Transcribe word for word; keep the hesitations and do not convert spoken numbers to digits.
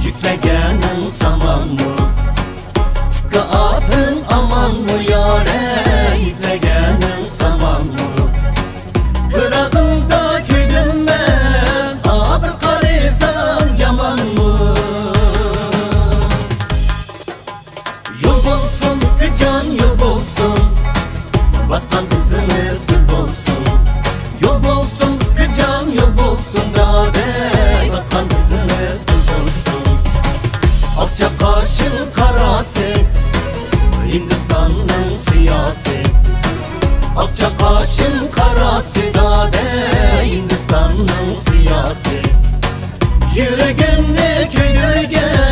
يۈكلىگەنىڭ سامانمۇ؟ ئۇكا ئاتىڭ ئامانمۇ يارەي، يۈكلىگەنىڭ سامانمۇ؟ پىراقىڭدا كۆيدۈم مەن، ئا بىر قارىساڭ يامانمۇ؟ يول بولسۇن ئۇكىجان، يول بولسۇن، باسقان ئىزىڭىز گۈل بولسۇن. يول بولسۇن ئۇكىجان، يول بولسۇن دادەي، باسقان ئىزىڭىز گۈل بولسۇن. ئاقچا قاشىڭ قاراسى، ھىندىستاننىڭ سىياسى. ئاقچا قاشىڭ قاراسى دادەي، ھىندىستاننىڭ سىياسى. يۈرىكىمنى كۆيدۈرگەن